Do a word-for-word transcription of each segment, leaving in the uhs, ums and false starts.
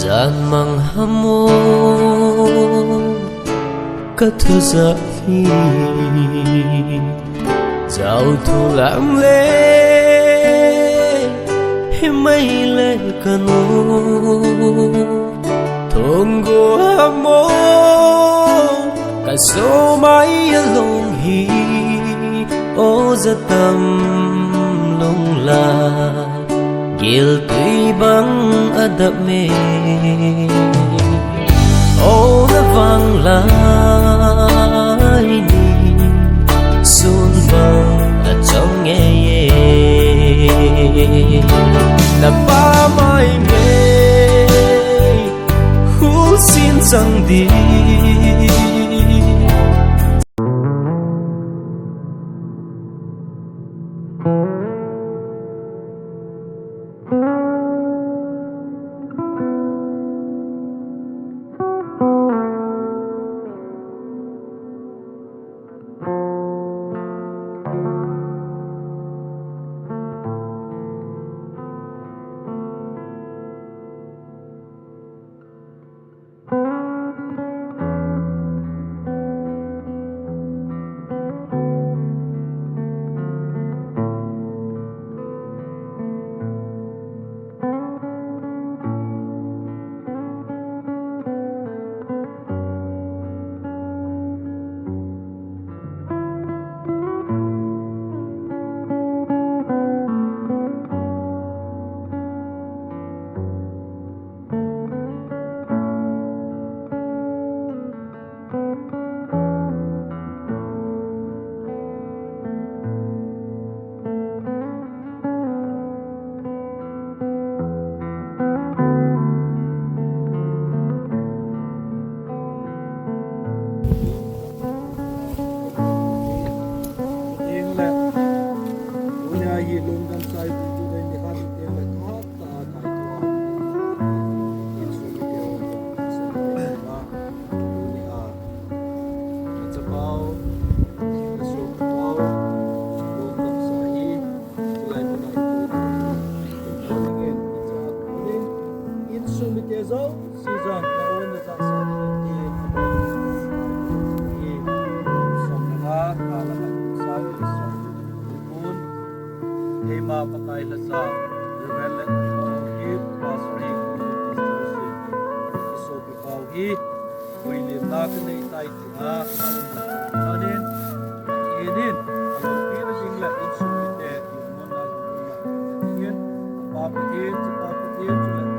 Tan mang hamo ka thu ja hi, jao thu lam le hi mai le ka nu thong go hamo ka so mai along hi o ja tam long la. Giltui bang adap me. O na vang lai ni sun bang achong nge ye. Na pa mai nge hu sin sang di. Teng le, tunia hi lungdam sa i pu tu dei ni kha teng le, tha ta a kai tua. Insung mi te ho, sa i pu a, tunia, ka chapau, ka sopau, lungdam sa i, tulai muna i pu. Insung mi te jo, Season, na on na sa sa ni ti, a bon, i, som na, ka la ka sa ni sa ni kun, ei ma Pakai la sa, Reverend Len Pau hi, Pastor hi, kun, Pastor hi, i so pi pau hi, ui ni na ka nei tai ti a, anin, inin, a lo pi na ding la in su ni te, i mon na, in, a pa pi in, a pa pi in, chu la na,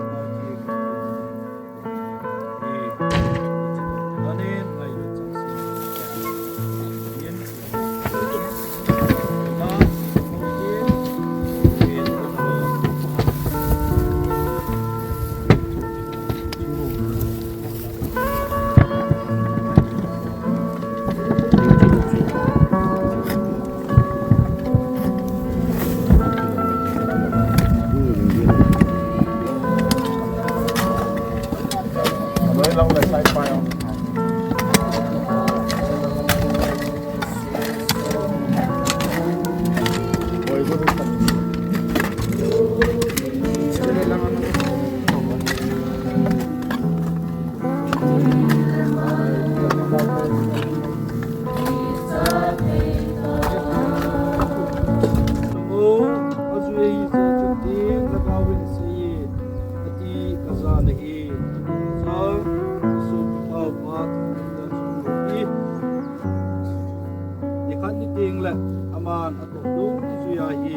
Nikhat ni teng le aman atoh dong kijui ahi,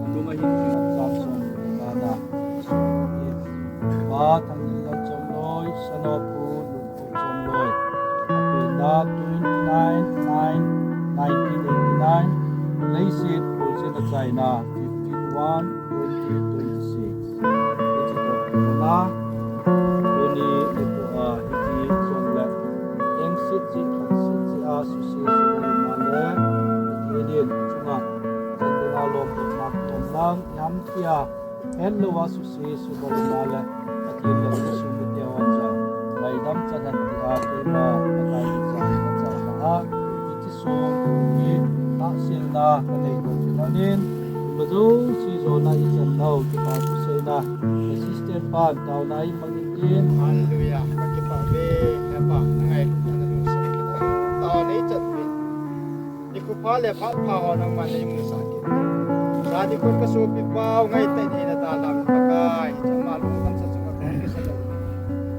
anung ahin jui a tam som le nga na. Pa Thanglinlal Chomloi, son of Pu Lungkhoh Chomloi. Apenna twenty-nine nine nineteen eighty-nine, leiset Pu Jin achaina fifteen one twenty twenty-six. Hiche toh kona, tuni nikho a hiti jongle, engset jeh, khatset jeh a suse suba luma le, Pathen in chunga chanding a lomlotna kitom lang, iham tia, hetlou a suse suba luma le, Pathen le insung mite hon jong ngaidam chan hen tia, keima Pakai in jong kachahna a, hiche sung hi tahsanna kanei toh kilhonin, ima jouse jona ichan nau, kipa thuseina, assistant pan taona imangin Hallelujah. Ka kipah ve, Hepa, na ngailutna na lungset kit a. Tao nei chat ve. Nikho pha le phat pha ho nangman nei musa kit. Sa nikho ka sopi pau ngai tai nei na ta lam Pakai. Chama lungkhamsa chunga kong kisa lo.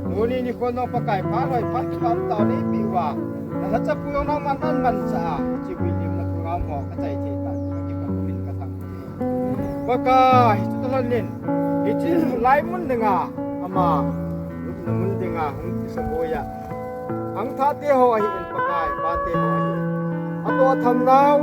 Tuni nikho nong Pakai pha loi phat kipah tao nei pi uva. Na hacha pu jong nangman nan mansa a. Chi hui lim na program ho ka chai thei ta. Ka kipah min ka thang. Pakai, chuti lhonin, hiche lai mun dinga, ama, lupna mun dinga, hung kisa boiya. Angthah te ho ahin Pakai, pate ho ahin. Atoh atham nau,